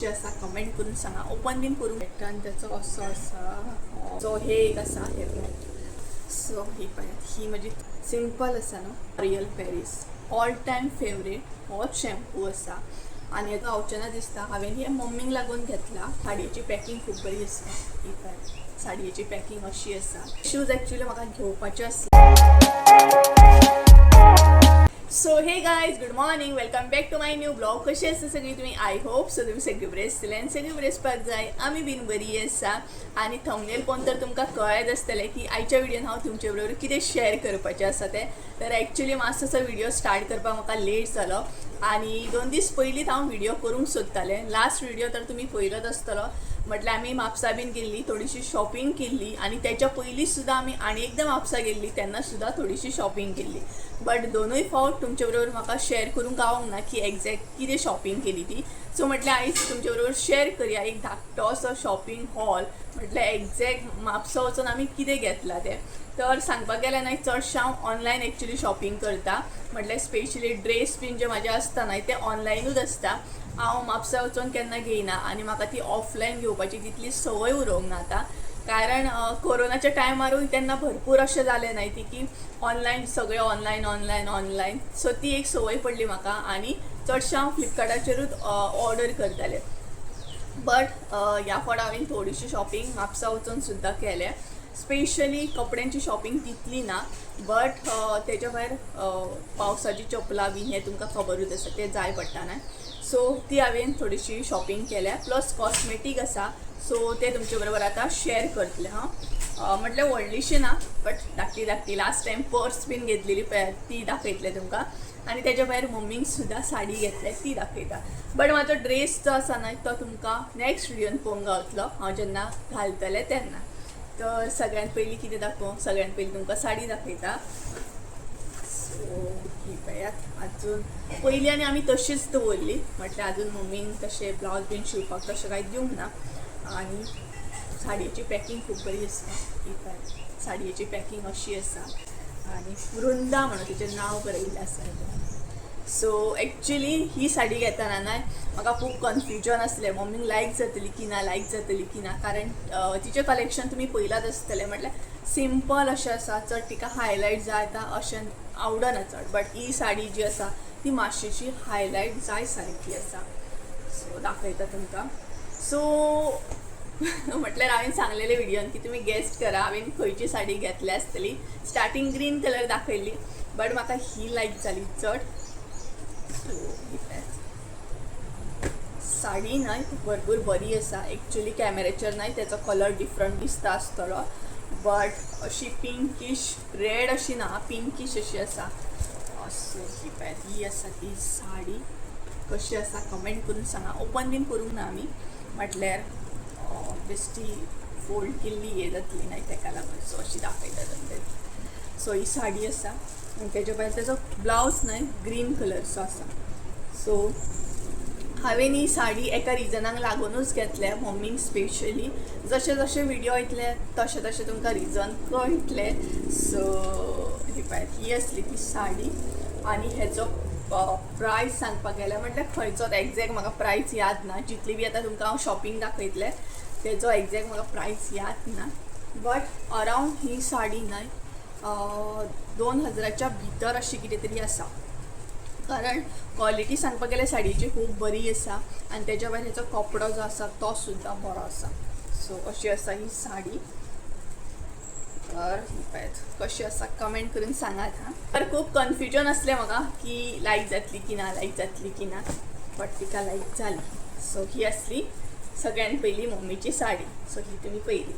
आसा कमेंट करून सांगा. ओपन बीन करूंक मेळटा आनी त्याचो असो आसा. सो हे एक आसा हे. सो ही पळयात, ही म्हजी सिंपल आसा न्हू. L'Oreal Paris all time favourite होच शॅम्पू आसा आनी हेजो गावचें ना दिसता. हांवें हे मम्मीक लागून घेतला. साडयेची पॅकींग खूब बरी आसा. ही पळयात, साडयेची पॅकींग अशी आसा. शूज एक्चुली म्हाका घेवपाचे आसले. So hey guys, good morning, welcome back to my new vlog. कशी आसा सगळी तुमी? I hope so तुमी सगळी बरी आसतले आनी सगळी बरी आसपाक जाय. आमी बीन बरी आसा. आनी थंबनेल पळोवन तर तुमकां कळत आसतलें की आयच्या व्हिडियोन हांव तुमचे बरोबर कितें शेअर करपाचें आसा तें. तर एक्चुली मातसो व्हिडिओ स्टार्ट करपाक म्हाका लेट जालो आनी 2 दीस पयलींच हांव व्हिडिओ करूंक सोदतालें. लास्ट व्हिडिओ तर तुमी पळयलोच आसतलो. म्हटल्यार आमी म्हापसा बीन गेल्ली, थोडीशी शॉपिंग केल्ली आनी त्याच्या पयलीं सुद्दां आमी आनी एकदां म्हापसा गेल्ली, तेन्ना सुद्दां थोडीशी शॉपिंग केल्ली. बट दोनूय फावट तुमचे बरोबर म्हाका शेअर करूंक गावोंक ना की एग्जॅक्ट कितें शॉपिंग केली ती. सो म्हटल्यार आयज तुमचे बरोबर शेअर करया एक धाकटो असो शॉपिंग हॉल, म्हटल्यार एग्जॅक्ट म्हापसा वचून आमी कितें घेतलां तें. तर सांगपाक गेल्यार न्हय, चडशें हांव ऑनलायन एक्चुली शॉपिंग करता. म्हटल्यार स्पेशली ड्रेस बीन जे म्हाजे आसता न्हय, ते ऑनलायनूच आसता. हांव म्हापसा वचून केन्ना घेयना आनी म्हाका ती ऑफलायन घेवपाची तितली संवय उरोंक ना आतां, कारण कोरोनाच्या टायमारूय तेन्ना भरपूर अशें जालें न्हय ती की ऑनलायन सगळें, ऑनलायन, ऑनलायन, ऑनलायन. सो ती एक संवय पडली म्हाका आनी चडशें हांव फ्लिपकार्टाचेरूच ऑर्डर करतालें. बट ह्या फावट हांवें थोडीशी शॉपिंग म्हापसा वचून सुद्दां केल्या. स्पेशली कपड्यांची शॉपिंग तितली ना, बट तेच्या भायर पावसाची चपलां बीन हें तुमकां खबरूच आसा, तें जाय पडटा न्हय. सो ती हांवें थोडीशी शॉपिंग केल्या, प्लस कॉस्मेटीक आसा. सो ते तुमचे बरोबर आतां शेअर करतलें हांव. म्हटल्यार व्हडलीशी ना, बट धाकटी धाकटी. लास्ट टायम पर्स बीन घेतलेली पळय, ती दाखयतलें तुमकां आनी तेच्या भायर मम्मीक सुद्दां साडी घेतल्या, ती दाखयता. बट म्हाजो ड्रेस जो आसा न्हय, तो तुमकां नॅक्स्ट व्हिडियोन पळोवंक गावतलो, हांव जेन्ना घालतलें तेन्ना. तर सगळ्यात पयलीं कितें दाखोवं? सगळ्यात पयलीं तुमकां साडी दाखयता. सो ही पळयात. अजून पयलीं आनी आमी तशीच दवरली. म्हटल्यार अजून मम्मीन तशें ब्लावज बीन शिवपाक तशें कांय दिवंक ना. आनी साडयेची पॅकिंग खूब बरी आसा. ही पळयात, साडयेची पॅकिंग अशी आसा आनी वृंदा म्हणून तिचें नांव बरयल्लें आसा. सो एक्चुली ही साडी घेतना न्हय, म्हाका खूब कन्फ्युजन आसलें, मम्मीक लायक जातली की ना, लायक जातली की ना. कारण तिचें कलेक्शन तुमी पळयलाच आसतलें. म्हटल्यार सिंपल अशें आसा, चड तिका हायलायट जाय आतां अशें आवडना चड. बट he sari जी आसा ती मातशीशी हायलायट जाय सारकी आसा. सो दाखयता तुमकां. सो म्हटल्यार हांवें सांगलेलें व्हिडियोन की तुमी गेस्ट करा हांवें खंयची साडी घेतल्या आसतली. स्टार्टींग ग्रीन कलर दाखयल्ली, बट म्हाका ही लायक जाली चड. सो ही पळयात. साडी न्हय भरपूर बरी आसा. एक्चुली कॅमेराचेर न्हय तेचो कलर डिफरंट दिसता आसतलो, बट अशी पिंकीश रेड अशी ना, पिंकीश अशी आसा. सो ही पळयात, ही आसा ती साडी. कशी आसा कमेंट करून सांगा. ओपन बीन करूंक ना आमी, म्हटल्यार बेश्टी फोल्ड केल्ली हे जातली न्हय, तेका लागून. सो अशी दाखयता तुमकां. सो ही साडी आसा आनी तेच्या भायर तेजो ब्लावज न्हय ग्रीन कलरचो आसा. सो हांवें ही साडी एका रिजनाक लागुनूच घेतल्या, मम्मीक स्पेशली. जशे जशे व्हिडिओ येतले तशें तशें तुमकां रिजन कळटलें. सो ही पळयात, ही आसली ती साडी. आनी हेचो प्रायस सांगपाक गेल्यार, म्हटल्यार खंयचोच एग्जॅक्ट म्हाका प्रायस याद ना. जितली बी आतां तुमकां हांव शॉपिंग दाखयतलें, तेजो एग्जॅक्ट म्हाका प्रायस याद ना, बट अरावंड ही साडी न्हय 2000च्या भितर अशी कितें तरी आसा. कारण क्वॉलिटी सांगपाक गेल्यार साडयेची खूब बरी आसा आनी तेच्या भायर हेचो कपडो जो आसा तो सुद्दां बरो आसा. सो अशी आसा ही साडी. तर ही पळयात, कशी आसा कमेंट करून सांगात हां. तर खूब कन्फ्युजन आसलें म्हाका की लायक जातली की ना, लायक जातली की ना, बट तिका लायक जाली. सो ही आसली सगळ्यान पयली मम्मीची साडी. सो ही तुमी पयली.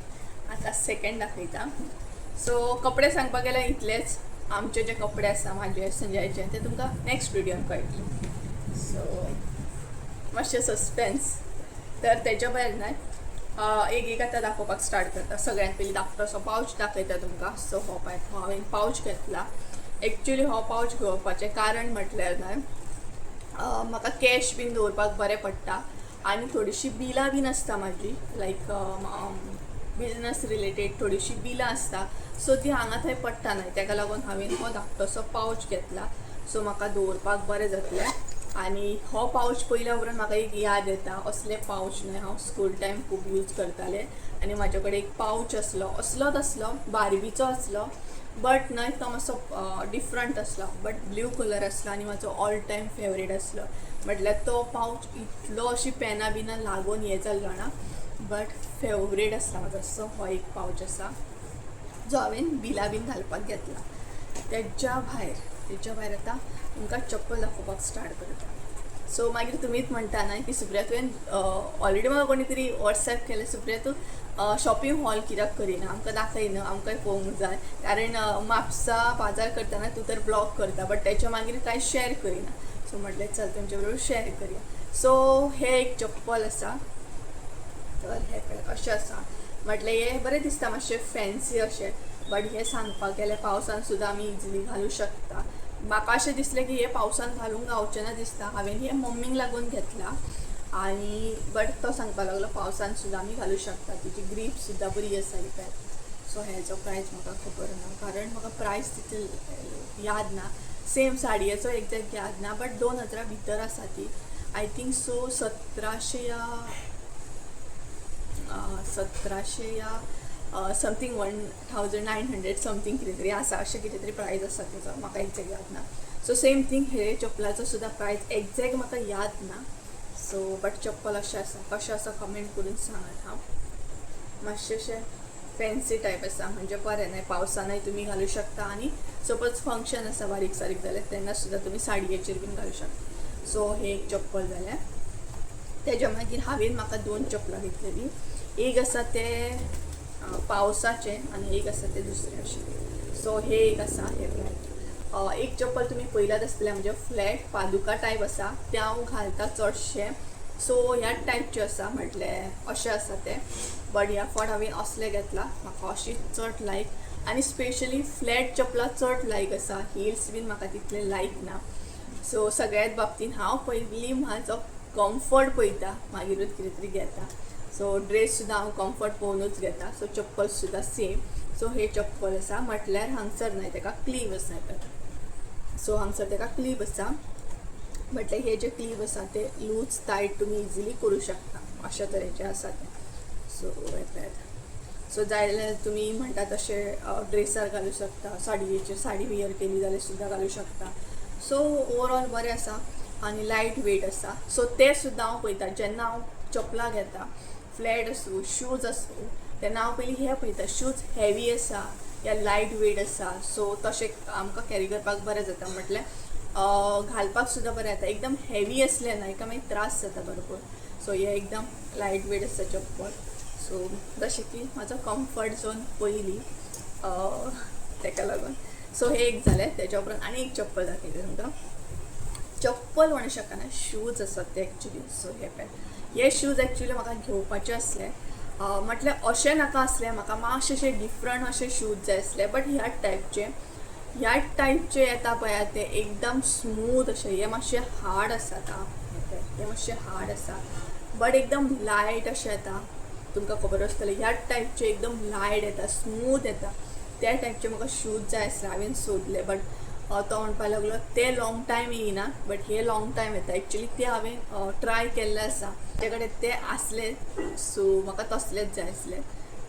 आतां सेकंड दाखयता. सो कपडे सांगपाक गेल्यार इतलेच आमचे जे कपडे आसा, म्हाजे, संजयाचे, ते तुमकां नॅक्स्ट व्हिडियोन कळटले. सो मातशें सस्पेन्स. तर तेच्या भायर न्हय एक एक आतां दाखोवपाक स्टार्ट करता. सगळ्यात पयलीं धाकटोसो पावच दाखयता तुमकां. सो हो पळय, हो हांवें पावच घेतला. एक्चुली हो पावच घेवपाचें कारण म्हटल्यार न्हय, म्हाका कॅश बीन दवरपाक बरें पडटा आनी थोडीशीं बिलां बीन आसता म्हाजी, लायक बिजनस रिलेटेड थोडीशीं बिलां आसता. सो ती हांगा थंय पडटा न्हय, तेका लागून हांवें हो धाकटोसो पावच घेतला. सो म्हाका दवरपाक बरें जातलें. आनी हो पावच पयल्या उपरांत म्हाका एक याद येता, असले पावच न्हय हांव स्कूल टायम खूब यूज करतालें. आनी म्हाजे कडेन एक पावच आसलो, असलोच आसलो, बार्बीचो आसलो, बट न्हय तो मातसो डिफरंट आसलो, बट ब्ल्यू कलर आसलो आनी म्हाजो ऑल टायम फेवरेट आसलो. म्हटल्यार तो पावच इतलो अशी पेनां बिनां लागून हें जाल्लो जाणा, बट फेवरेट आसला म्हाजो. सो हो एक पावच आसा जो हांवें बिलां बीन घालपाक घेतला. तेज्या भायर आतां तुमकां चप्पल दाखोवपाक स्टार्ट करता. सो मागीर तुमीच म्हणटा न्हय की सुप्रिया, तुवें ऑलरेडी म्हाका कोणी तरी वॉट्सॅप केलें, सुप्रिया, तूं शॉपिंग हॉल कित्याक करिना, आमकां दाखय न्हू, आमकांय पळोवंक जाय, कारण म्हापसा बाजार करतना तूं तर ब्लॉग करता, बट तेच्या मागीर कांय शेअर करिना. सो म्हटलें चल, तुमचे बरोबर शेअर करया. सो हें एक चप्पल आसा. तर हें पळय, अशें आसा. म्हटलें हें बरें दिसता, मातशें फॅन्सी अशें, बट हें सांगपाक गेल्यार पावसान सुद्दां आमी इजिली घालूं शकता. म्हाका अशें दिसलें की हें पावसान घालूंक गावचें ना दिसता. हांवें हें मम्मीक लागून घेतलां आनी बट तो सांगपाक लागलो, पावसान सुद्दां आमी घालूं शकता, तिची ग्रीप सुद्दां बरी आसा ही पॅक. सो हेजो प्रायस म्हाका खबर ना, कारण म्हाका प्रायस तितली याद ना. सेम साडयेचो एक्झॅक्ट याद ना, बट 2000 भितर आसा ती. I think so 1700 या समथींग 1900 समथींग कितें तरी आसा, अशें कितें तरी प्रायस आसा तेजो, म्हाका एक्झॅक्ट याद ना. सो सेम थींग, हे चप्पलाचो सुद्दां प्रायस एक्झॅक्ट म्हाका याद ना. सो बट चप्पल अशें आसा. कशें आसा कमेंट करून सांगात. हां, मातशें अशें फॅन्सी टायप आसा, म्हणजे बरें न्हय, पावसानय तुमी घालूं शकता आनी सपोज फंक्शन आसा बारीक सारीक जाल्यार तेन्ना सुद्दां तुमी साडयेचेर बीन घालूं शकता. सो हें एक चप्पल जालें. तेज्या मागीर हांवें म्हाका दोन चपलां घेतलेलीं. एक आसा तें पावसाचें आनी एक आसा तें दुसरें अशें. सो हे एक आसा, हे पळयात. एक चप्पल तुमी पयलात आसतलें, म्हणजे फ्लॅट पादुका टायप आसा, तें हांव घालता चडशें. सो ह्या टायपचें आसा, म्हटलें अशें आसा तें, बट ह्या फावट हांवें असलें घेतलां. म्हाका अशी चड लायक आनी स्पेशली फ्लॅट चपलां चड लायक आसा. हिल्स बीन म्हाका तितले लायक ना. सो सगळ्यात बाबतीन हांव पयलीं म्हाजो कम्फर्ट पळयता, मागीरूच कितें तरी घेता. सो ड्रेस सुद्दां हांव कम्फर्ट पळोवनूच घेता. सो चप्पल सुद्दां सेम. सो हे चप्पल आसा, म्हटल्यार हांगसर न्हय ताका क्लीव आसा येता. सो हांगसर ताका क्लीव आसा, म्हटल्यार हे जे क्लीव आसा ते लूज टायट तुमी इजिली करूं शकता, अशा तरेचें आसा तें. सो हें पळयात. सो जाय जाल्यार तुमी म्हणटा तशें ड्रेसार घालूं शकता, साडयेचेर, साडी वियर केली जाल्यार सुद्दां घालूं शकता. सो ओवरऑल बरें आसा आनी लायट वेट आसा. सो तें सुद्दां हांव पळयता. जेन्ना हांव चपलां घेता, फ्लॅट आसूं, शूज आसूं, तेन्ना हांव पयलीं हें पळयता, शूज हेवी आसा या लायट वेट आसा. सो तशें आमकां कॅरी करपाक बरें जाता, म्हटल्यार घालपाक सुद्दां बरें जाता. एकदम हेवी आसलें न्हय काय मागीर त्रास जाता भरपूर. सो हें एकदम लायट वेट आसा चप्पल. सो जशें की म्हाजो कम्फर्ट झोन पयलीं, ताका लागून. सो हें एक जालें. तेज्या उपरांत आनी एक चप्पल दाखयता तुमकां. चप्पल म्हणू शकना, शूज आसात ते एक्चुली. सो हे पळय, हे शूज एक्चुली म्हाका घेवपाचे आसले. म्हटल्यार अशें नाका आसलें म्हाका, मातशें अशें डिफरंट अशे शूज जाय आसले, बट ह्या टायपचे येता पळय ते एकदम स्मूथ अशे. हे मातशे हार्ड आसात. आं, हे मातशे हार्ड आसा, बट एकदम लायट अशें येता. तुमकां खबर आसतलें, ह्या टायपचे एकदम लायट येता, स्मूथ येता. त्या टायपचे म्हाका शूज जाय आसले. हांवें सोदले, बट तो म्हणपाक लागलो ते लॉंग टायम येयना, बट हे लॉंग टायम येता. एक्चुली ते हांवें ट्राय केल्ले आसा, ते कडेन ते आसले. सो म्हाका तसलेच जाय आसले.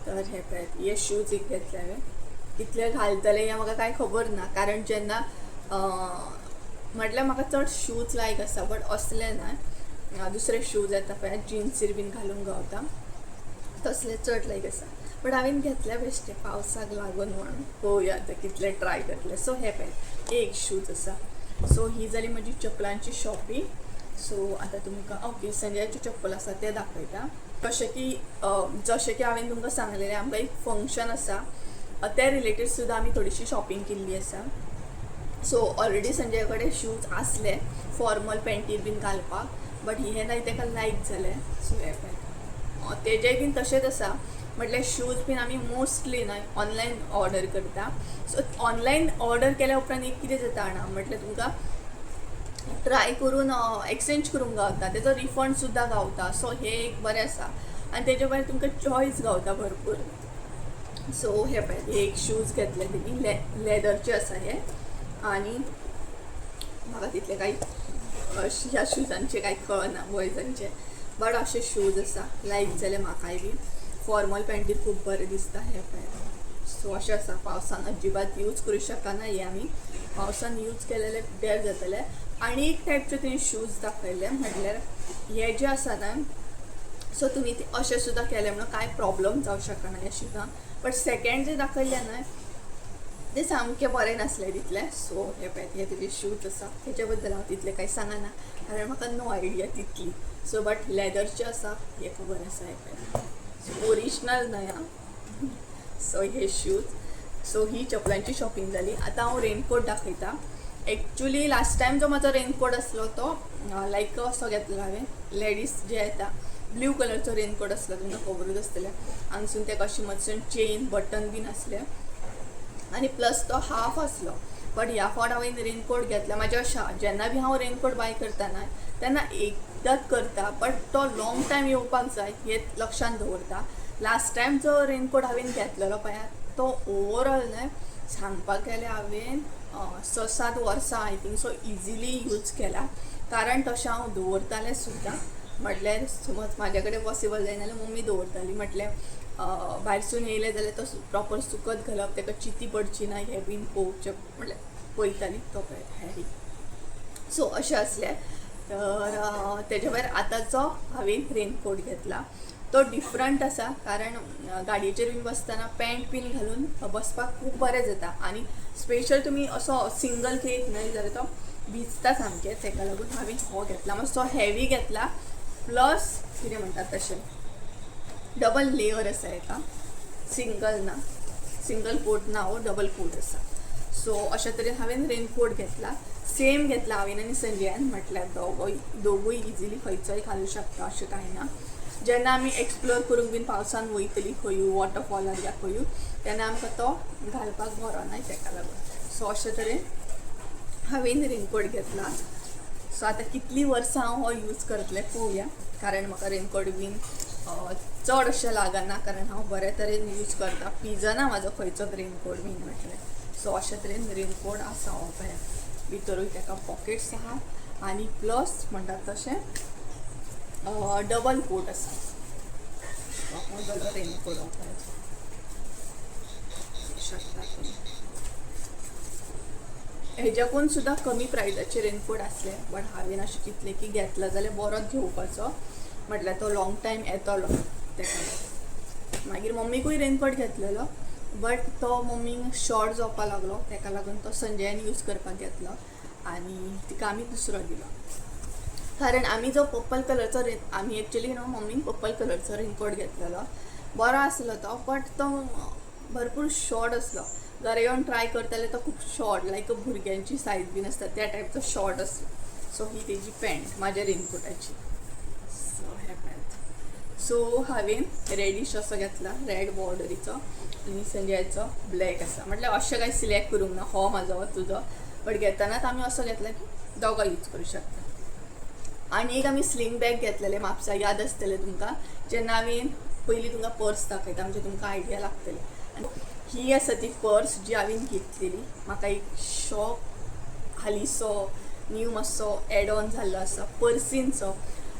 तर हे पळयात, हे शूज एक घेतले हांवें. कितले घालतले हें म्हाका कांय खबर ना, कारण जेन्ना म्हटल्यार म्हाका चड शूज लायक आसा, बट असले ना, दुसरे शूज येता पळय, जिन्सीर बीन घालूंक गावता, तसले चड लायक आसा. बट हांवें घेतले बेश्टे पावसाक लागून म्हणून. पळोवया आतां कितले ट्राय करतले. सो हे पळय, एक शूज आसा. सो ही जाली म्हजी चपलांची शॉपिंग. सो आतां तुमकां, ओके, संजयाचें चप्पल आसा तें दाखयता. जशें की हांवें तुमकां सांगलेलें, आमकां एक फंक्शन आसा, त्या रिलेटेड सुद्दां आमी थोडीशी शॉपिंग केल्ली आसा. सो ऑलरेडी संजय कडेन शूज आसले फॉर्मल पॅन्टीर बीन घालपाक, बट हे नाही ताका लायक जालें. सो हे पळय, तेजेय बीन तशेंच आसा. म्हटल्यार शूज बीन आमी मोस्टली न्हय ऑनलायन ऑर्डर करता. सो ऑनलायन ऑर्डर केल्या उपरांत एक कितें जाता जाणा, म्हटल्यार तुमकां ट्राय करून एक्सचेंज करूंक गावता, तेजो रिफंड सुद्दां गावता. सो हें एक बरें आसा आनी तेजे भायर तुमकां चॉयस गावता भरपूर. सो हे पळय, हे एक शूज घेतले तेणी, लेदरचे आसा हे आनी म्हाका तितले कांय ह्या शुजांचे कांय कळना बॉयजांचे, बट अशे शूज आसा, लायक जाले म्हाकाय बी. फॉर्मल पॅन्टीर खूब बरें दिसता हे पळय. सो अशें आसा, पावसान अजिबात यूज करूं शकना हे आमी. पावसान यूज केलेले पिड्ड्यार जातले. आनी एक टायपचे तुवें शूज दाखयले, म्हटल्यार हे जे आसा न्हय, सो तुमी ते अशें सुद्दां केलें म्हणून कांय प्रॉब्लम जावं शकना ह्या शुजांक. बट सेकेंड जे दाखयल्ले न्हय, ते सामके बरें नासले तितले. सो हे पळय, हे तेजे शूज आसा. हेच्या बद्दल हांव तितलें कांय सांगना, कारण म्हाका नो आयडिया तितली. सो बट लेदरचे आसा हें खबर आसा. हे पळय, सो ओरिजिनल न्हय आं. सो हे शूज. सो ही चपलांची शॉपिंग जाली. आतां हांव रेनकोट दाखयता. एक्चुली लास्ट टायम जो म्हाजो रेनकोट आसलो तो लायक असो घेतलो हांवें, लेडीज जे येता ब्ल्यू कलरचो रेनकोट आसलो, तुमकां खबरूच आसतलें. हांगसून तेका अशी मातशें चेन बटन बीन आसलें आनी प्लस तो हाफ आसलो. बट ह्या फावट हांवें रेनकोट घेतला म्हाज्या अशें, जेन्ना बी हांव रेनकोट बाय करता न्हय तेन्ना एकदांच करता, बट तो लॉंग टायम येवपाक जाय हें लक्षान दवरता. लास्ट टायम जो रेनकोट हांवें घेतलेलो पळय, तो ओवरऑल न्हय सांगपाक गेल्यार हांवें 6-7 वर्सां I think so easily use केला, कारण तशें हांव दवरतालें सुद्दां. म्हटल्यार समज म्हाज्या कडेन पॉसिबल जायना जाल्यार मम्मी दवरताली. म्हटल्यार भायरसून येयलें जाल्यार तो प्रॉपर सुकत घालप, ताका चिती पडची ना हें बीन पळोवचें, म्हटल्यार पळयताली तो पळय हॅरी. सो अशें आसलें. तर तेजे भायर आतांचो हांवें रेनकोट घेतला तो डिफरंट आसा, कारण गाडयेचेर बीन बसतना पॅन्ट बीन घालून बसपाक खूब बरें जाता. आनी स्पेशल तुमी असो सिंगल घेयत न्हय जाल्यार तो भिजता सामकें. तेका लागून हांवें हो घेतला, मातसो हेवी घेतला. प्लस कितें म्हणटात तशें डबल लेयर आसा हेका, सिंगल ना, सिंगल कोट ना, हो डबल कोट आसा. सो अशा तरेन हांवें रेनकोट घेतला. सेम घेतला हांवें आनी संजयान, म्हटल्यार दोगूय इजिली खंयचोय घालूं शकता अशें कांय ना. जेन्ना आमी एक्सप्लोर करूंक बीन पावसान वयतली खंयूय वॉटरफॉलार या खंयूय, तेन्ना आमकां तो घालपाक बरो न्हय, तेका लागून. सो अशे तरेन हांवें रेनकोट घेतला. सो आतां कितलीं वर्सां हांव हो यूज करतलें पळोवया, कारण म्हाका रेनकोट बीन चड अशें लागना, कारण हांव बरे तरेन यूज करता. पिजना म्हाजो खंयचोच रेनकोट बीन म्हटल्यार. सो अशे तरेन रेनकोट आसा हो पळय, भितरूय तेका पॉकेट्स आहा आनी प्लस म्हणटात तशें डबल कोट आसा. हो जालो रेनकोट, हो पळय, शकता तुमी. हेज्याकून सुद्दां कमी प्रायजाचे रेनकोट आसले, बट हांवें अशें चिंतलें की घेतला जाल्यार बरोच घेवपाचो, म्हटल्यार तो लॉंग टायम येतलो तेका लागून. मागीर मम्मीकूय रेनकोट घेतलेलो, बट तो मम्मीक शॉर्ट जावपा लागलो, तेका लागून तो संजयान यूज करपाक घेतलो आनी तिका आमी दुसरो दिलो. कारण आमी जो पर्पल कलरचो रेन, आमी एक्चुली न्हू मम्मीन पर्पल कलरचो रेनकोट घेतलेलो, बरो आसलो तो, बट तो भरपूर शॉर्ट आसलो. घरा येवन ट्राय करताले तो खूब शॉर्ट, लायक भुरग्यांची सायज बीन आसता त्या टायपचो शॉर्ट आसलो. सो ही तेजी पॅन्ट म्हाज्या रेनकोटाची. सो हे पॅन्ट. सो हांवें रेडीश असो घेतला रेड बॉर्डरीचो आनी संजयाचो ब्लॅक आसा. म्हटल्यार अशें कांय सिलेक्ट करूंक ना, हो म्हाजो हो तुजो, बट घेतनाच आमी असो घेतला की दोगां यूज करूं शकता. आनी एक आमी स्लिंग बॅग घेतलेले म्हापसा, याद आसतलें तुमकां, जेन्ना हांवें पयलीं तुमकां पर्स दाखयता म्हणजे तुमकां आयडिया लागतली. आनी ही आसा ती पर्स जी हांवें घेतलेली. म्हाका एक शॉक हालींसो न्यू मातसो एड ऑन जाल्लो आसा पर्सींचो.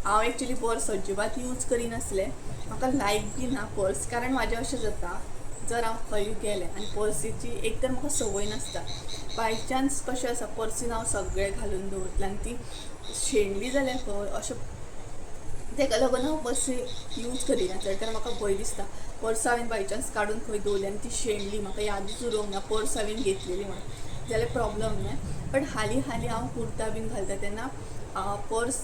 हांव एक्चुली पर्स अजिबात यूज करिनासलें, म्हाका लायक बी ना पर्स, कारण म्हाजें अशें जाता जर हांव खंय गेलें आनी पर्सीची एक तर म्हाका संवय नासता, बाय चान्स कशें आसा पर्सीन हांव सगळें घालून दवरतलें आनी ती शेणली जाल्यार खंय अशें, तेका लागून हांव पर्सी यूज करिना चड, कारण म्हाका भंय दिसता पर्स हांवें बाय चान्स काडून खंय दवरली आनी ती शेणली, म्हाका यादूच उरोंक ना पर्स हांवें घेतलेली म्हणून, जाल्यार प्रॉब्लम न्हय. बट हालीं हालीं हांव कुर्ता बीन घालता तेन्ना पर्स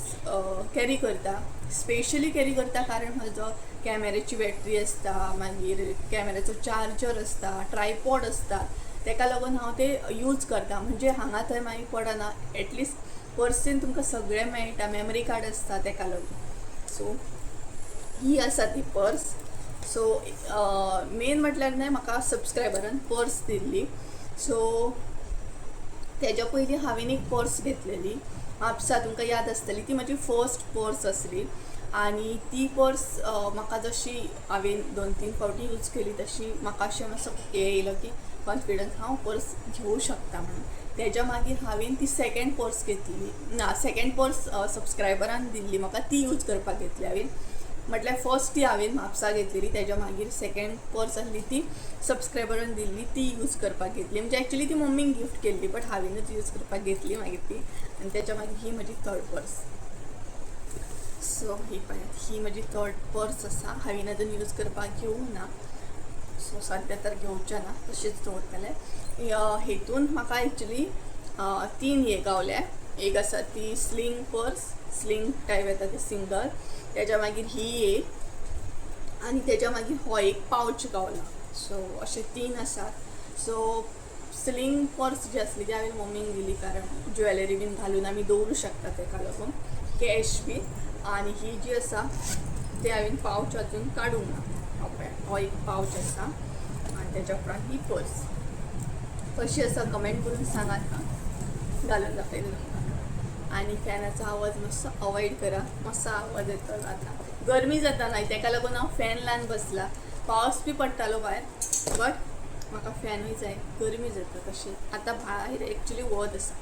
कॅरी करता, स्पेशली कॅरी करता, कारण म्हजो कॅमेराची बॅटरी आसता, मागीर कॅमेराचो चार्जर आसता, ट्रायपॉड आसता, तेका लागून हांव ते यूज करता. म्हणजे हांगा थंय मागीर पडना, एटलिस्ट पर्सीन तुमकां सगळें मेळटा, मेमरी कार्ड आसता तेका लागून. सो ही आसा ती पर्स. सो मेन म्हटल्यार न्हय म्हाका सबस्क्रायबरान पर्स दिल्ली. सो तेज्या पयलीं हांवें एक पर्स घेतलेली म्हापसा, तुमकां याद आसतली, ती म्हाजी फर्स्ट पर्स आसली. आनी ती पर्स म्हाका जशी हांवें 2-3 फावटी यूज केली तशी म्हाका अशें मातसो हें येयलो की कॉन्फिडन्स हांव पर्स घेवं शकता म्हणून. तेज्या मागीर हांवें ती सेकेंड पर्स घेतली ना, सेकेंड पर्स सबस्क्रायबरान दिल्ली म्हाका, ती यूज करपाक घेतली हांवें. म्हटल्यार फर्स्ट ती हांवें म्हापसा घेतलेली, तेज्या मागीर सेकेंड पर्स आसली ती सबस्क्रायबरान दिल्ली, ती यूज करपाक घेतली. म्हणजे एक्चुली ती मम्मीन गिफ्ट केल्ली, बट हांवेनूच यूज करपाक घेतली मागीर ती. आनी तेच्या मागीर ही म्हजी थर्ड पर्स. सो ही पळयात, ही म्हजी थर्ड पर्स आसा. हांवें अजून यूज करपाक घेवंक ना, सो सद्या तर घेवचें ना, तशेंच दवरतलें. हेतून म्हाका एक्चुली तीन हे गावले. एक आसा ती स्लिंग पर्स, स्लिंग टायप येता ती सिंगल, तेज्या मागीर ही एक, आनी तेज्या मागीर हो एक पावच गावला. सो अशे तीन आसात. सो स्लिंग पर्स जी आसली ती हांवें मम्मीक दिली, कारण ज्वेलरी बीन घालून आमी दवरूं शकता तेका लागून, कॅश बीन. आनी ही जी आसा ते हांवें पावच अजून काडूंक ना. पळयात, हो एक पावच आसा आनी तेज्या उपरांत ही पर्स कशी आसा कमेंट करून सांगात. हां, घालून दाखयता तुमकां. आनी फॅनाचो आवाज मातसो अवॉयड करा, मातसो आवाज येतलो. आतां गरमी जाता न्हय, तेका लागून हांव फॅन लावन बसला. पावस बी पडटालो भायर, बट म्हाका फॅनूय जाय, गरमी जाता तशी. आतां भायर एक्चुली वत आसा.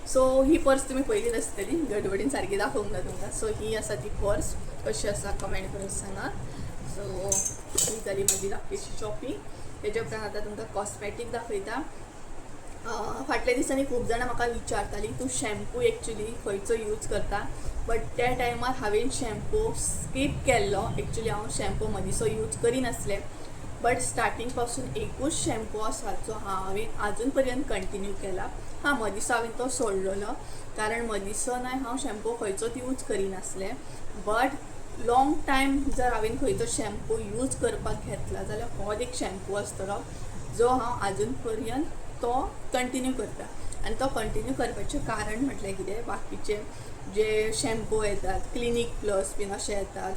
सो ही पर्स तुमी पयलीच आसतली, गडबडीन सारकी दाखोवंक ना तुमकां. सो ही आसा ती पर्स, कशी आसा कमेंट करून सांगात. सो ही जाली म्हजी धाकटीशी शॉपिंग. तेज्या उपरांत आतां तुमकां कॉस्मॅटीक दाखयता. फाटल्या दिसांनी खूब जाणां म्हाका विचारतालीं, तूं शॅम्पू एक्चुली खंयचो यूज करता? बट त्या टायमार हांवें शॅम्पू स्कीप केल्लो. एक्चुली हांव शॅम्पू मदींसो यूज करिनासलें, बट स्टार्टींग पासून एकूच शॅम्पू आसा जो हांवें आजून पर्यंत कंटिन्यू केला. हां, मदींसो हांवें तो सोडलेलो, कारण मदींसो न्हय हांव शॅम्पू खंयचोच यूज करिनासलें. बट लॉंग टायम जर हांवें खंयचो शॅम्पू यूज करपाक घेतला जाल्यार हो एक शॅम्पू आसतलो जो हांव आजून पर्यंत तो कंटिन्यू करता. आनी तो कंटिन्यू करपाचें कारण म्हटल्यार कितें, बाकीचे जे शॅम्पू येतात क्लिनीक प्लस बीन अशे येतात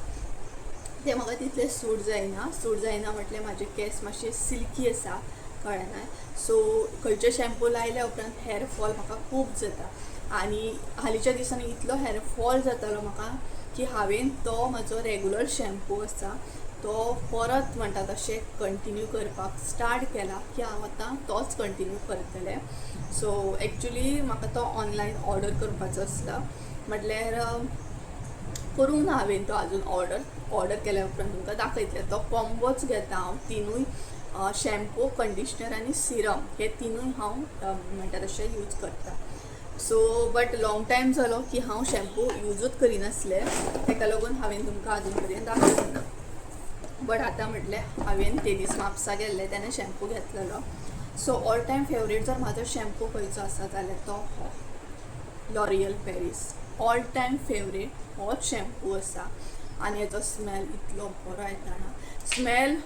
ते म्हाका तितले सूट जायना. सूट जायना म्हटल्यार म्हाजे केंस मातशे सिल्की आसा, कळ्ळें न्हय? सो खंयचे शॅम्पू लायल्या उपरांत हेर फॉल म्हाका खूब जाता. आनी हालींच्या दिसांनी इतलो हेर फॉल जातालो म्हाका की हांवें तो म्हाजो रेगुलर शॅम्पू आसा तो परत म्हणटा तशें कंटिन्यू करपाक स्टार्ट केला, की हांव आतां तोच कंटिन्यू करतलें. सो एक्चुली म्हाका तो ऑनलायन ऑर्डर करपाचो आसला, म्हटल्यार करूंक ना हांवें तो आजून ऑर्डर. ऑर्डर केल्या उपरांत तुमकां दाखयतलें. तो कॉम्बोच घेता हांव, तिनूय शॅम्पू, कंडिशनर आनी सिरम हे तिनूय हांव म्हणटा तशें यूज करता. सो बट लॉंग टायम जालो की हांव शॅम्पू यूजूच करिनासलें, तेका लागून हांवें तुमकां आजून पर्यंत दाखोवंक ना. बट आतां म्हटलें हांवें ते दीस म्हापसा गेल्लें तेन्ना शॅम्पू घेतलेलो. सो ऑल टायम फेवरेट जर म्हाजो शॅम्पू खंयचो आसा जाल्यार तो हो L'Oreal Paris. All time favourite होच शॅम्पू आसा. आनी हेचो स्मेल इतलो बरो येता ना, स्मेल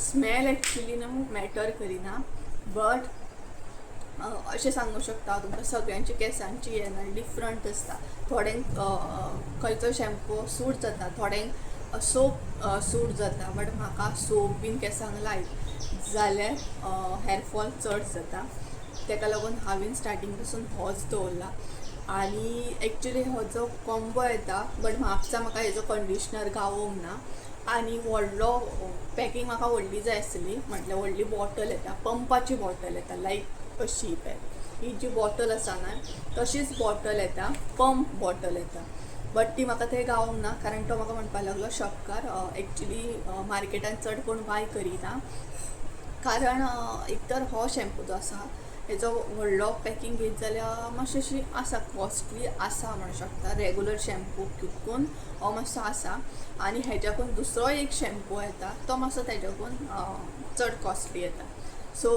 स्मेल एक्चुली न्हू मॅटर करिना, बट अशें सांगूंक शकता हांव तुमकां, सगळ्यांची केंसांची हें न्हय डिफरंट आसता. थोड्यांक खंयचो शॅम्पू सूट जाता, थोड्यांक सोप सूट जाता, बट म्हाका सोप बीन केंसांक लायत जाल्यार हेअरफॉल चड जाता. तेका लागून हांवें स्टार्टींग पासून होच दवरला. आनी एक्चुली हो जो कॉम्बो येता, बट म्हापसा म्हाका हेजो कंडिशनर गावोंक ना आनी व्हडलो पॅकींग म्हाका व्हडली जाय आसली. म्हटल्यार व्हडली बॉटल येता, पंपाची बॉटल येता, लायक अशी पळय ही जी बॉटल आसा न्हय तशीच बॉटल येता, पंप बॉटल येता. बट ती म्हाका थंय गावोंक ना, कारण तो म्हाका म्हणपाक लागलो शॉपकार, एक्चुली मार्केटान चड कोण बाय करिना, कारण एक तर हो शॅम्पू जो आसा हेजो व्हडलो पॅकींग घेत जाल्यार मातशी अशी आसा, कॉस्टली आसा म्हणूं शकता. रेगुलर शॅम्पू कितकून हो मातसो आसा, आनी हेज्याकून दुसरो एक शॅम्पू येता तो मातसो तेज्याकून चड कॉस्टली येता. सो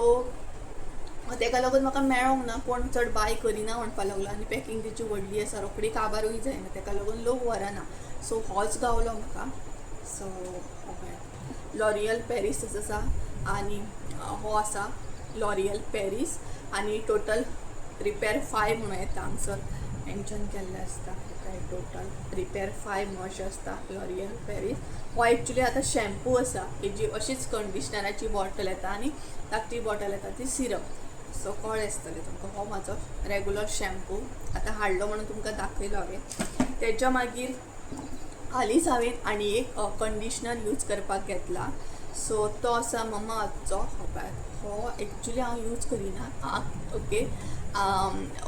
तेका लागून म्हाका मेळोंक ना, कोण चड बाय करिना म्हणपाक लागलो. आनी पॅकींग तेची व्हडली आसा, रोखडी काबारूय जायना, तेका लागून लोक व्हरना. सो होच गावलो म्हाका. सो लॉरियल पॅरीस आसा आनी हो आसा लॉरियल पॅरीस. आनी टोटल रिपेर 5 म्हणून येता, हांगसर मेन्शन केल्लें आसता काय टोटल रिपेर 5 म्हणून अशें आसता लॉरियल पॅरीस. हो एक्चुली आतां शॅम्पू आसा, हेजी अशीच कंडिशनराची बॉटल येता आनी धाकटी बॉटल येता ती सिरम. सो कळ्ळें आसतलें तुमकां. हो म्हाजो रेगुलर शॅम्पू आतां हाडलो म्हणून तुमकां दाखयलो हांवें. तेच्या मागीर हालींच हांवें आनी एक कंडिशनर यूज करपाक घेतला. सो तो आसा ममा अर्थचो. हो पळयात, हो एक्चुली हांव यूज करिना. ओके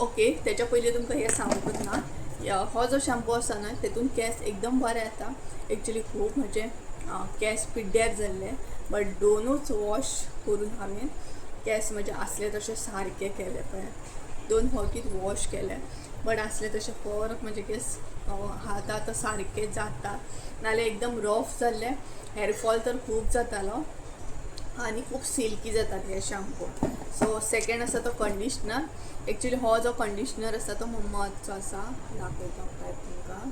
ओके, तेच्या पयलीं तुमकां हें सांगूंकच ना, हो जो शॅम्पू आसा न्हय तेतून केंस एकदम बरे येता. एक्चुली खूब म्हजे केंस पिड्ड्यार जाल्ले, बट दोनूच वॉश करून हांवें केंस म्हजे आसले तशे सारके केले. पळयात, दोन फावटीच वॉश केले, बट आसले तशे परत म्हजे केंस आतां आतां सारके जाता. नाल्यार एकदम रफ जाल्ले, हेअरफॉल तर खूब जातालो आनी खूब सिल्की जातात हे शॅम्पू. सो सेकेंड आसा तो कंडिशनर. एक्चुली हो जो कंडिशनर आसा तो मम्मा अर्थचो आसा, दाखयता पळयात तुमकां.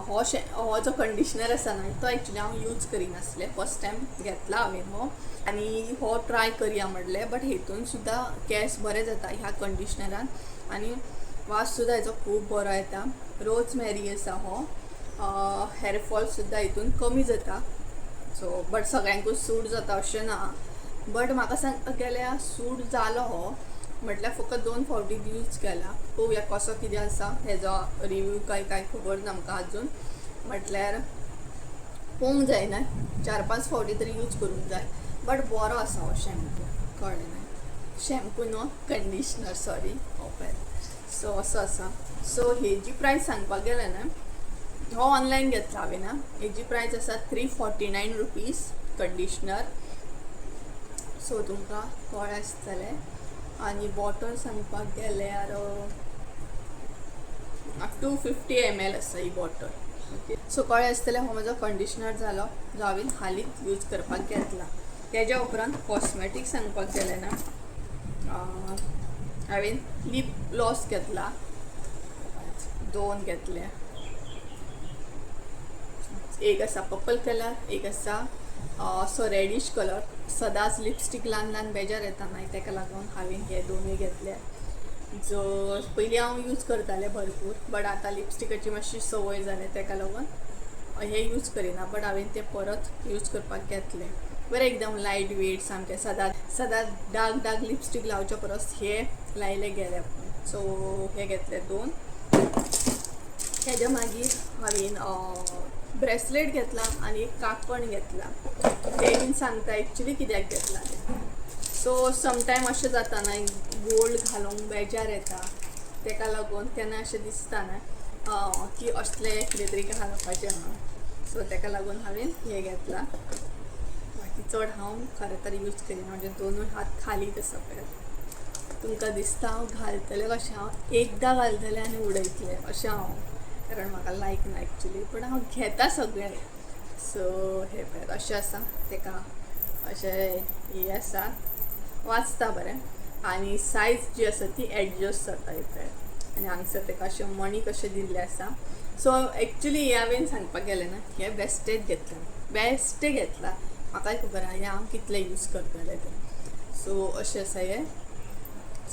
हो जो कंडिशनर आसा न्हय तो एक्चुली हांव यूज करिनासलें, फर्स्ट टायम घेतला हांवें हो आनी हो ट्राय करया म्हणलें. बट हेतून सुद्दां केंस बरे जाता ह्या कंडिशनरान आनी वास सुद्दां हेजो खूब बरो येता. रोजमेरी आसा हो, हेअरफॉल सुद्दां हितून कमी जाता. सो बट सगळ्यांकूच सूट जाता अशें ना, बट म्हाका सांगपाक गेल्यार सूट जालो हो. म्हटल्यार फकत दोन फावटी यूज केला. पळोवया कसो कितें आसा हेजो रिव्यू, काय काय खबर ना आमकां अजून. म्हटल्यार पळोवंक जायना, 4-5 फावटी तरी यूज करूंक जाय. बट बरो आसा हो शॅम्पू, कळ्ळें न्हय? शॅम्पू न्हू, कंडिशनर, सॉरी. हो पळय, सो असो आसा. सो हेजी प्रायस सांगपाक गेलें न्हय, हो ऑनलायन घेतला हांवें ना. हेजी प्रायस आसा 349 रुपीज कंडिशनर. सो तुमकां कळ्ळें आसतलें. आनी बॉटल सांगपाक गेल्यार 250 ml आसा ही बॉटल. ओके, सो कळ्ळें आसतलें. हो म्हजो कंडिशनर जालो जो हांवें हालींच यूज करपाक घेतला. तेज्या उपरांत कॉस्मॅटीक सांगपाक गेलें ना, हांवें लिप ग्लॉस घेतला, दोन घेतले. एक आसा पर्पल कलर, एक आसा असो रेडीश कलर. सदांच लिपस्टीक ल्हान ल्हान बेजार येता न्हय, ताका लागून हांवें हे दोनूय घेतले. जो पयलीं हांव यूज करतालें भरपूर, बट आतां लिपस्टिकाची मातशी संवय जाल्या, ताका लागून हे यूज करिना. बट हांवें ते परत यूज करपाक घेतले. बरें, एकदम लायट वेट सामकें. सदांच सदांच डार्क डार्क लिपस्टीक लावच्या परस हे लायले गेले. सो हे घेतले दोन. हेज्या मागीर हांवें ब्रेसलेट घेतला आनी एक कांकण घेतला. ते बीन सांगता एक्चुली कित्याक घेतला तें. सो समटायम अशें जाता न्हय, गोल्ड घालूंक बेजार येता, तेका लागून केन्ना अशें दिसता न्हय की असलें कितें तरी घालपाचें म्हणून. सो तेका लागून हांवें हें घेतलां. बाकी चड हांव खरें तर यूज करिना, म्हणजे दोनूय हात खालीच आसा पळय. तुमकां दिसता हांव घालतलें कशें, हांव एकदां घालतलें आनी उडयतलें अशें हांव, कारण म्हाका लायक ना एक्चुली, पूण हांव घेता सगळें. सो हे पळयात, अशें आसा, तेका अशें हें आसा, वाचता बरें आनी सायज जी आसा ती एडजस्ट जाता. हे पळयात, आनी हांगसर तेका अशें मणी कशें दिल्लें आसा. सो एक्चुली हें हांवें सांगपाक गेलें ना, हें बेस्टेच घेतलें, बेस्टें घेतलां. म्हाकाय खबर आहा हें हांव कितलें यूज करतलें तें. सो अशें आसा हें.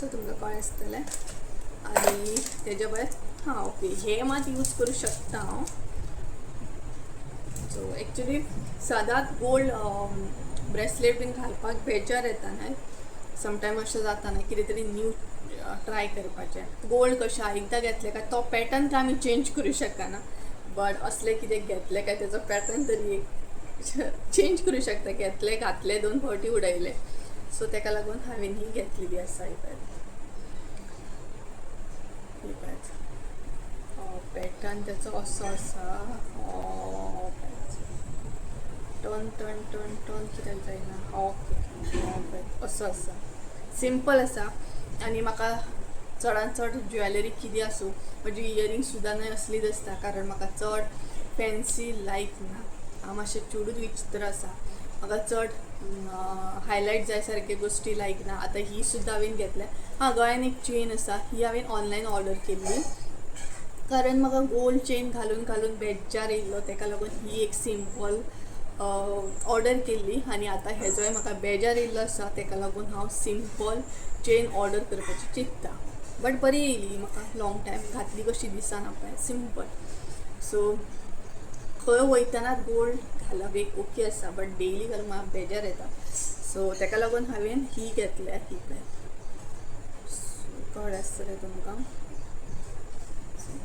सो तुमकां कळ्ळें आसतलें. आनी तेज्या भायर हां ओके, हे मात यूज करूं शकता हांव. सो एक्चुली सदांच गोल्ड ब्रेसलेट बीन घालपाक बेजार येता न्हय, समटायम अशें जाता न्हय कितें तरी न्यू ट्राय करपाचें. गोल्ड कशें एकदां घेतलें काय तो पॅटर्न काय आमी चेंज करूं शकना, बट असलें कितें घेतलें काय तेजो पॅटर्न तरी एक चेंज करूं शकता. घेतलें, घातलें, दोन फावटी उडयलें. सो तेका लागून हांवें ही घेतलेली आसा. ही पळयात, ही पळयात, पॅटर्न तेचो असो आसा. टर्न टर्न टर्न टर्न कित्याक जायना? ओके, पळयात, असो आसा, सिंपल आसा. आनी म्हाका चडान चड ज्वेलरी कितें आसूं, म्हजी इयरिंग सुद्दां न्हय असलीच आसता, कारण म्हाका चड फॅन्सी लायक ना. हांव मातशें चेडूच विचित्र आसा, म्हाका चड हायलायट जाय सारके गोश्टी लायक ना. आतां ही सुद्दां हांवें घेतल्या. हां, गळ्यान एक चेन आसा, ही हांवें ऑनलायन ऑर्डर केल्ली, कारण म्हाका गोल्ड चेन घालून घालून बेजार येयल्लो, तेका लागून ही एक सिंपल ऑर्डर केल्ली. आनी आतां हेजोय म्हाका बेजार येयल्लो आसा, तेका लागून हांव सिंपल चेन ऑर्डर करपाची चिंत्ता. बट बरी येयली म्हाका, लॉंग टायम घातली कशी दिसना पळय, सिंपल. सो खंय वयतना गोल्ड घालप एक ओके आसा, बट डेली घालूंक म्हाका बेजार येता. सो तेका लागून हांवें ही घेतल्या, ही पळय. कळ्ळें आसतलें तुमकां.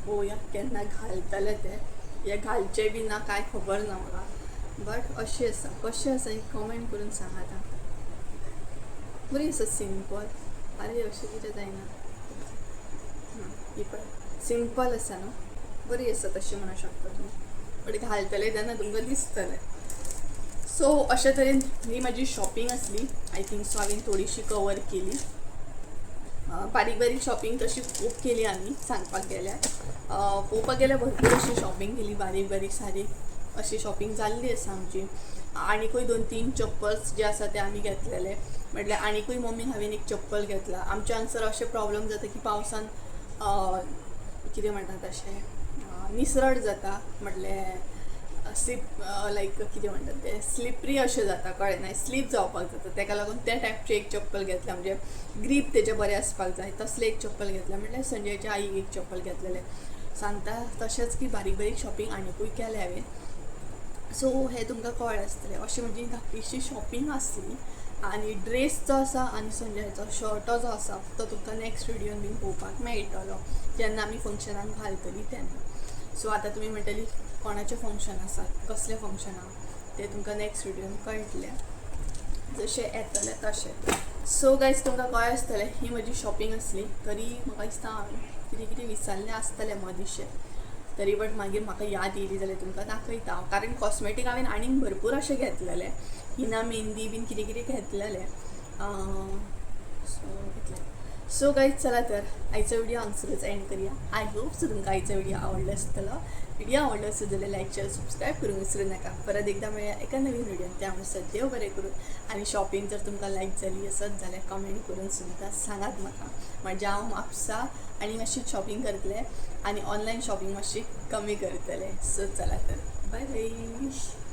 पळोवया केन्ना घालतले ते, हे घालचे बी ना काय खबर ना म्हाका. बट अशी आसा. कशें आसा एक कमेंट करून सांगात आं. बरी आसा, सिंपल. आरे, अशें कितें जायना. ही पळय, सिंपल आसा न्हू, बरी आसा तशें म्हणूंक शकता तुमी, बट घालतले तेन्ना तुमकां दिसतलें. सो अशे तरेन ही म्हाजी शॉपिंग आसली. I think so हांवें थोडीशी कवर केली. बारीक बारीक शॉपिंग तशी खूब केली आमी. सांगपाक गेल्यार, पळोवपाक गेल्यार भरपूर अशी शॉपिंग केली. बारीक बारीक सारीक अशी शॉपिंग जाल्ली आसा आमची. आनिकूय दोन तीन चप्पल्स जे आसा ते आमी घेतलेले. म्हटल्यार आनिकूय मम्मीक हांवें एक चप्पल घेतला. आमच्या हांगसर अशें प्रॉब्लम जाता की पावसान कितें म्हणटा तशें निसरट जाता, म्हटल्यार स्लीप, लायक कितें म्हणटात ते, स्लिपरी अशें जाता, कळ्ळें ना, स्लीप जावपाक जाता. ताका लागून त्या टायपचें एक चप्पल घेतलां, म्हणजे ग्रीप तेजें बरें आसपाक जाय तसलें एक चप्पल घेतलां. म्हटल्यार संजयच्या आईक एक चप्पल घेतलेलें. सांगता तशेंच की बारीक बारीक शॉपिंग आनिकूय केलें हांवें. सो हें तुमकां कळ्ळें आसतलें. अशें म्हणजे धाकटीशी शॉपिंग आसली. आनी ड्रेस जो आसा आनी संजयाचो शर्ट जो आसा तो तुमकां नॅक्स्ट व्हिडियोन बीन पळोवपाक मेळटलो, जेन्ना आमी फंक्शनाक घालतली तेन्ना. सो आतां तुमी म्हणटली कोणाचें फंक्शन आसा, कसलें फंक्शन आहा, तें तुमकां नॅक्स्ट व्हिडियोन कळटलें, जशें येतलें तशें. सो गायज, तुमकां कळ्ळें आसतलें ही म्हजी शॉपिंग आसली. तरी म्हाका दिसता हांवें कितें कितें विसरलें आसतलें मदींशें तरी, बट मागीर म्हाका याद येयली जाल्यार तुमकां दाखयता हांव. कारण कॉस्मेटीक हांवें आनीक भरपूर अशें घेतलेलें, हिना, मेहंदी बीन कितें कितें घेतलेलें. सो इतलें. सो गायज, चला तर आयचो व्हिडिओ हांगसरूच एंड करूया. I hope so तुमकां आयचो व्हिडिओ आवडलो आसतलो. व्हिडिओ आवडलो आसत जाल्यार लायक, शेअर, सबस्क्रायब करूंक विसरूं नाका. परत एकदां मेळया एका नवीन व्हिडियोन. त्या म्हणसर देव बरें करूं. आनी शॉपिंग जर तुमकां लायक जाली आसत जाल्यार कमेंट करून सुद्दां सांगात म्हाका. म्हणजे हांव म्हापसा आनी मातशी शॉपिंग करतलें आनी ऑनलायन शॉपिंग मातशी कमी करतलें. सो चला तर, बाय बाय.